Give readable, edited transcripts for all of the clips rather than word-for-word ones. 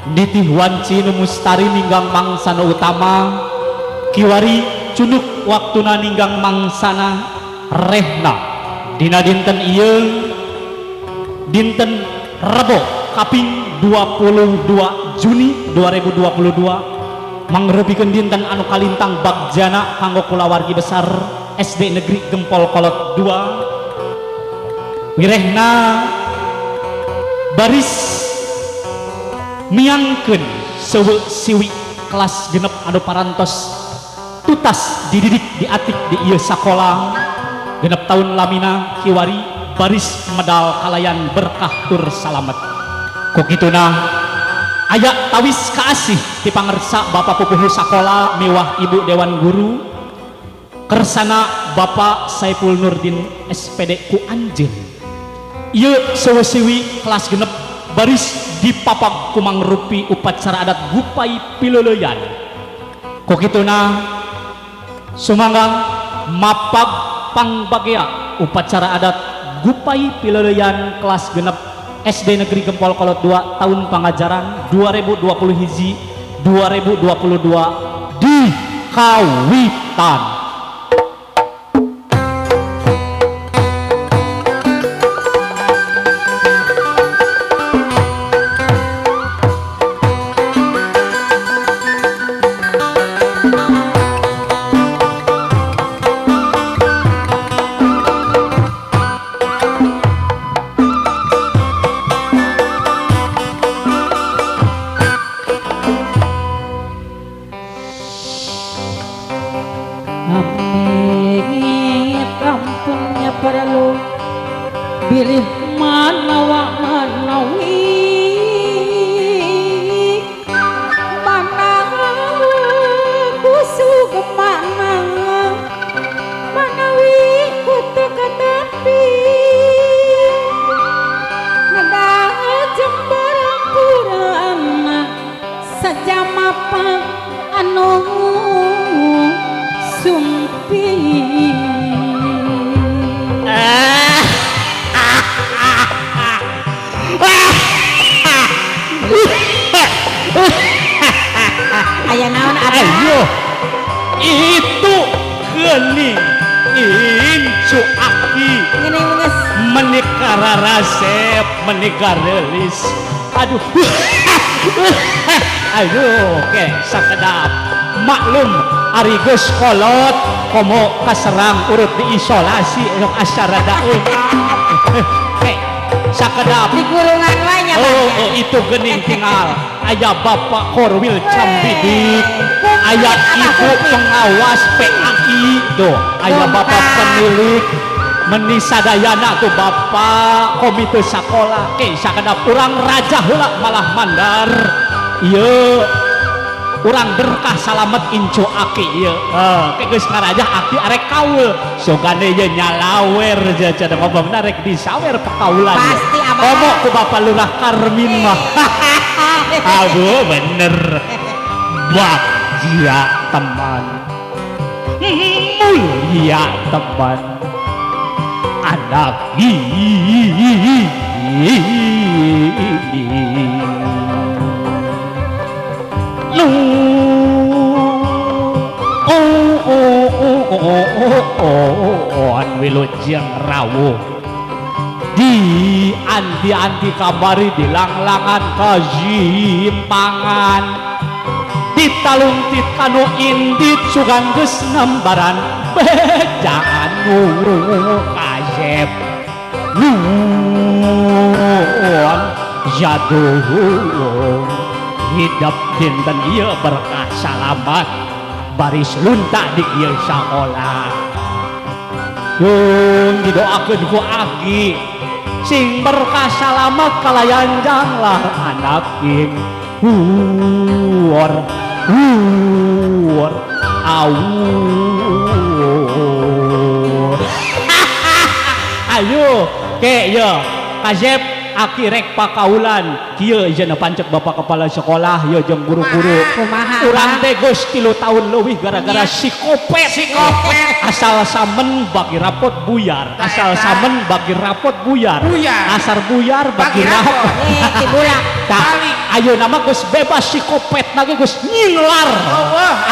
Nitih wanci nu mustari ninggang mangsana utama kiwari cunuk waktuna ninggang mangsana rehna dina dinten ieu dinten Rebo kaping 22 Juni 2022 mangrupikeun dinten anu kalintang bagjana kanggo kulawargi besar SD Negeri Gempol Kolot 2 wirehna baris miangkeun sewe siwi kelas genep anu parantos tutas dididik diatik di ieu sakola genep tahun lamina kiwari baris medal kalayan berkah tur salamet. Ku kituna aya tawis kaasih ti pangersa Bapak Pupuhu sakola miwah Ibu Dewan Guru kersana Bapak Saiful Nurdin SPD ku anjeun. Ieu sewe siwi kelas genep baris dipapag kumangrupi upacara adat gupai pileuleyan. Ku kituna sumangga mapag pangbagea upacara adat gupai pileuleyan kelas genep SD Negeri Gempol Kolot 2 tahun pangajaran 2020 hiji 2022 di Kawitan. Bilih manawa manawi mana kusuk mana manawi kutu ketepi nada jembar purana sejamapa anu sumpi. Aya naon abah? Ayo itu geuning incu aki menikah rasep menikah relis. Aduh aduh ke sakedap maklum ari geus kolot komo kaserang urut diisolasi sok asa rada ke sakedap di kurungan wae nya. Oh, itu geuning tinggal aya Bapak Korwil Cambidik, aya Ibu pengawas PAI tuh, aya Bapak penilik menisadayana tuh Bapak komite sakola. Ke sakedap urang raja heula malah mandar ieu urang berkah salamet incu aki ieu. Ke geus ngarajah aki arek kaul sogane ieu nyalawer cenah ngomongna rek disawer pakaulan. Pasti abah. Komo ku Bapak Lurah Karmin mah. Aduh bener bagja teman mulia teman anak ini lu oh wilujeng rawuh di anti-anti kamari di langlangan kajimpangan ditalungtit kanu indit sugan geus nembaran bejaan nu kasep nuon jaduhun hidup dinten ieu berkah salamat baris lunta di ieu sakola. Yung didoakeun ku aki sing berkah salamat kalayan janglah anak ing huor huor awur. Ayo ke yo kasep aki rek pakaulan kieu cenah pancek bapak kepala sekolah ye jeung guru-guru. Urang teh geus 3 tahun leuwih gara-gara psikopet. Psikopet. Asal samen bagi rapot buyar, asal samen bagi rapot buyar. Asal buyar bagi rapot. Tah ayeuna mah geus bebas psikopet lagi geus nyinglar.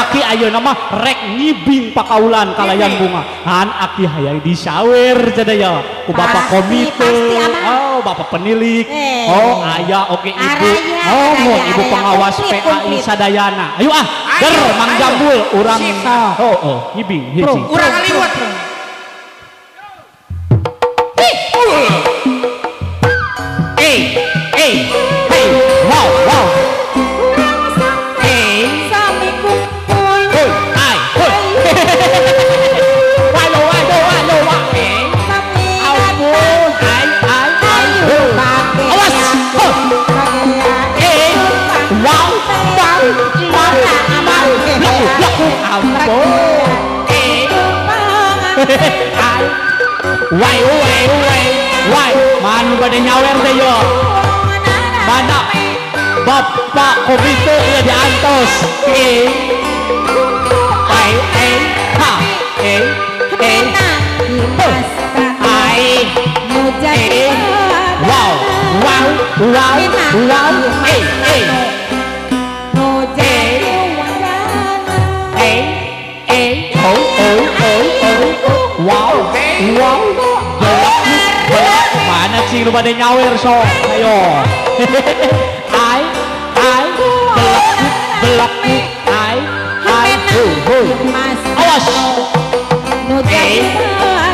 Aki ayeuna mah rek ngibing pakaulan kalayan bunga. Han aki hayang disawer cenah ya ku bapak komite. Oh, bapak penilik. Oh, aya oke ibu. Oh, mun ibu pengawas PAI sadayana. Ayo ah, der Mang Jambul urang. Oh, oh, ngibing hiji. Urang ngaliwat. Eh, eh, hey, wow, wow. Eh, sami kumpul. Hoi, ai, hoi. Waduh, waduh, waduh, wah. Eh, ampun, ai, ai, ai. Awas, oh. Eh, wow, wow, wow, wow. Laku, laku, ampun. Eh, ai. Wai, wai, wai, wai. Manu pada nyawer teh yo. Mana bapak komite ya diantos. Eh, ai, eh, ha, eh, eh, ai, eh, wow, wow, wow, wow, eh, eh, eh, eh, oh, oh, oh, oh, wow, wow. Mana sih lu pada nyawer sok, ayo. Ai, ai, belak, belak, ai, ai, hu, hu. Awas. Eh,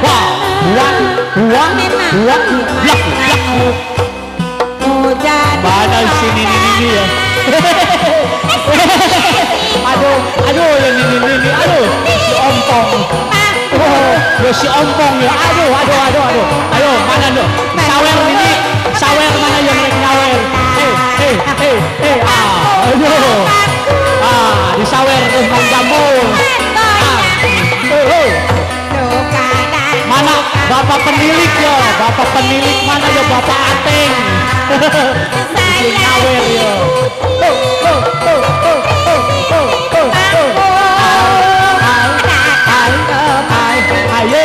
wah, wah, wah, wah, lak, lak. Mana sini nini ya? Aduh, aduh, yang nini nini, aduh, si ompong. Oh, ya si ompong ya, aduh, aduh, aduh, aduh, ayo mana tuh? Sawer ini, sawer mana yang rek nyawer? Eh, eh, eh, eh, ah, aduh, ah, disawer tuh Mang Jambul. Ah, oh, oh. Mana bapak penilik ya, bapak penilik mana ya bapak Ateng? Si nyawer ya. Oh, oh, oh, oh, oh, oh, oh, oh. Ayo,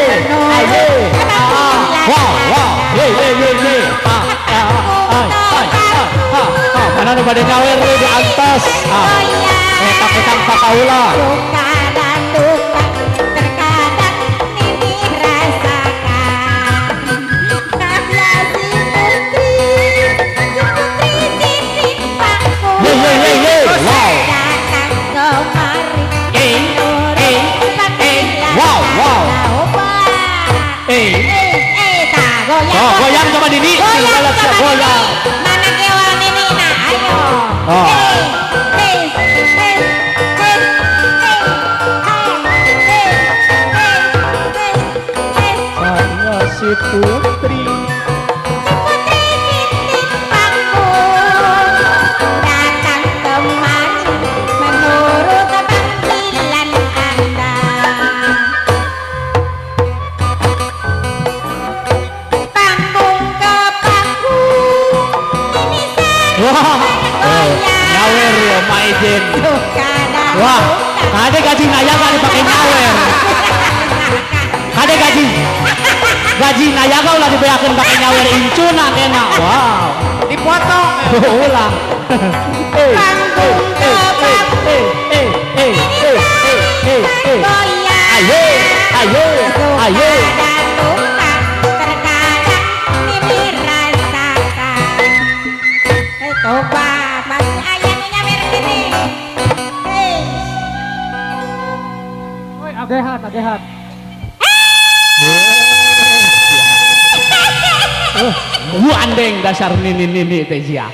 ayo, ah, wow, wow, ye, ye, ye, ye, ah, ah, ah, ah, ah, ah, mana nu bade nyawer di atas, ah, etang-etang pakaula. Ye, ye, ye, ye, wow, eh, eh, eh, wow, wow. Eh, oh, goyang sama Dini, goyang sama goyang. Mana kewan ini nah, ayo. Oh. Eh, eh, eh, eh, eh, eh, eh, eh. Saya si putri. Putri titip aku datang kemari menurut panggilan Anda. Panggung ke panggung ini Wah, nyawer ya Maiden. Wah, kade gaji nayaga dipakai nyawer. Kade gaji, gaji nayaga ulah dibeakeun pakai nyawer incuna kena. Wow, dipotong. Ulah. Eh, eh, eh, eh, eh, eh, eh, eh, eh. Ayo, ayo, ayo. Terkadang ini rasakan. Coba masih ayah nu nyawer gini. Hei. Oi, agehan, agehan. Wandeng dasar nini-nini teh sia.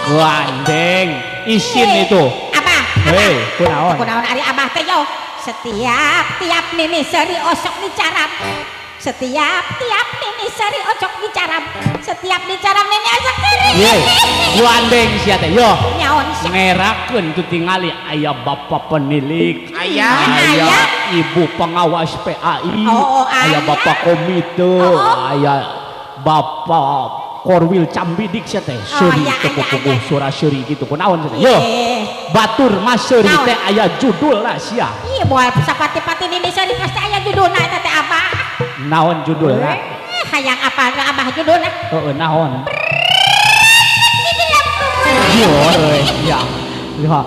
Wandeng isin itu. Apa? Hei, kunaon? Kunaon ari abah teh yo. Setiap tiap nini seri osok dicaram. Setiap tiap nini seri osok dicaram. Setiap dicaram nini osok seri. Ye, wandeng sia teh yo. Nyaon sia. Ngerakeun tu tingali aya bapak penilik, Aya. aya ibu pengawas PAI, Oh, aya aya. bapak komite, Oh. aya bapak Korwil Cambidik sia teh. Seuri iya, teu iya, puguh iya. Suara seuri kitu kunaon sia teh. Yo, batur mah seuri Naon? Teh aya judulna sia. Iya, moal sapati-pati nini seuri pasti aya judulna eta teh Abah. Naon judulna? Hayang apal ka Abah judulna? Heeh, naon? Yo, euy, ya. Ya,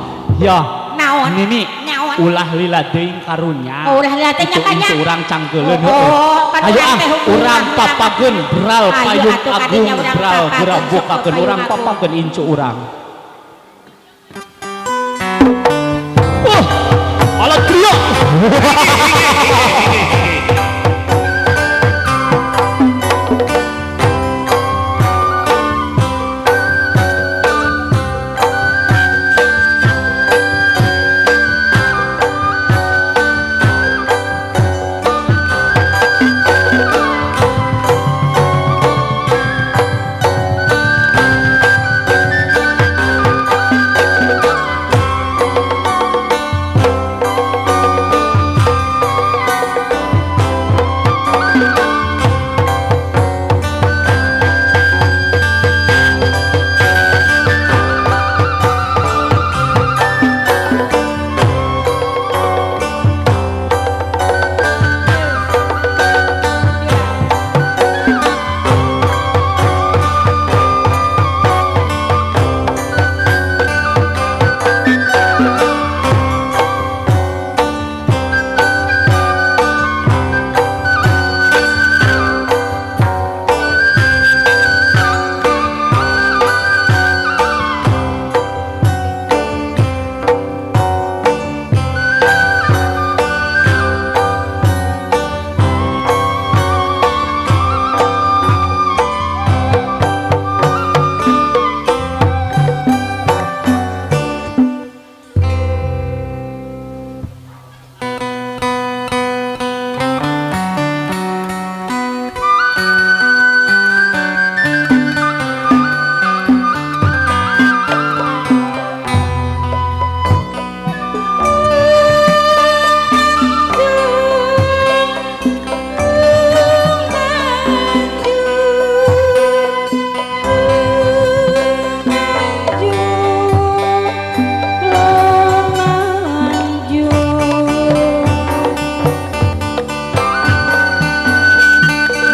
ya. Naon? Nini, Naon? ulah lila teuing karunya. Oh, ulah lila teuing Itu nya, incu urang cangkeuleun Oh, heueuh. pan Ayo urang ah, teh hukum urang urang. papageun bral Ayo payung atuh agung kadinya urang bral papageun, geura sok bukakeun payung urang agung. Papageun incu urang. Wah, alat trio.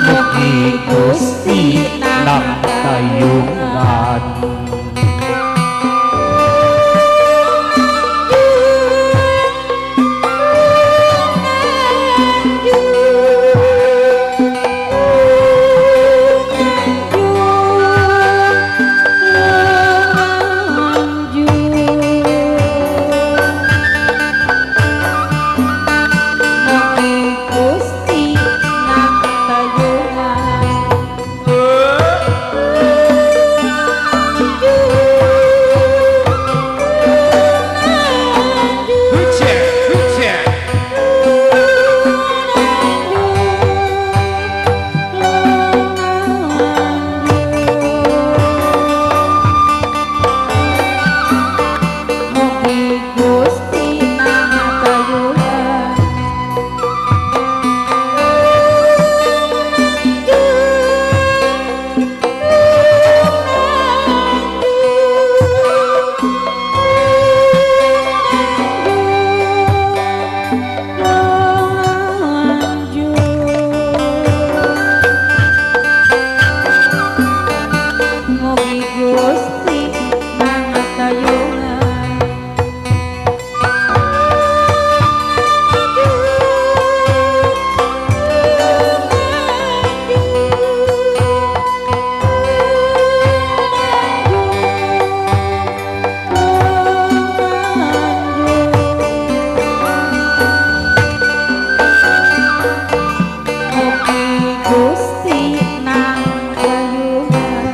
Mugi Gusti nang tayungan. Gusti nang tayungan. Huce, huce. Mugi Gusti nang tayungan. Mugi Gusti nang tayungan. Mugi Gusti nang tayungan.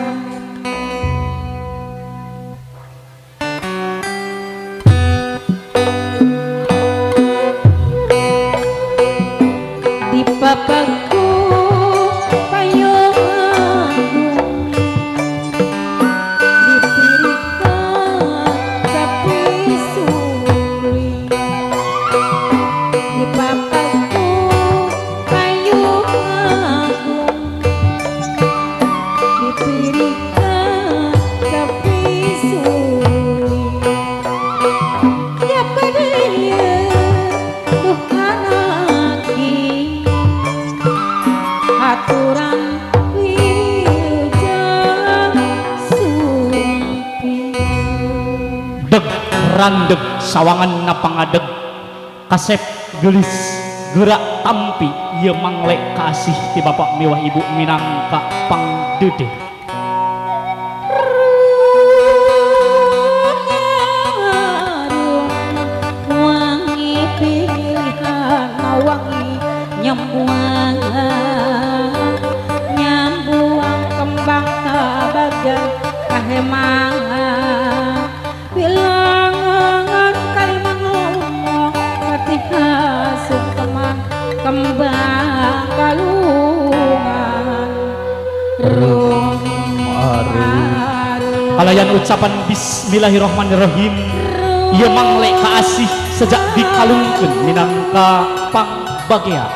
Randeg sawangan napangadeg kasep gelis gerak tampi ieu mangle kasih ti bapak miwah ibu minangka pangdedeh. Wangi pilihan wangi nyembuang nyambuang kembang kabagan kahemangan bilangan kalimang ngomong ketika sungkeman kembang kalungan rum Kalayan ucapan bismillahirrahmanirrahim ieu mangle kaasih sejak dikalungkeun minangka pangbagea.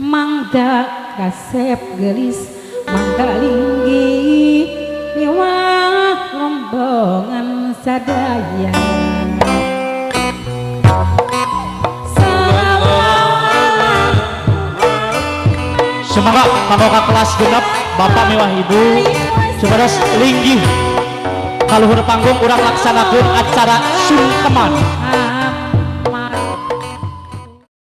Mangga kasep gelis mangga linggih miwah rombongan sadaya. Semoga kanggo ka kelas genep bapak miwah ibu supados linggih kaluhur panggung urang laksanakeun acara sungkeman.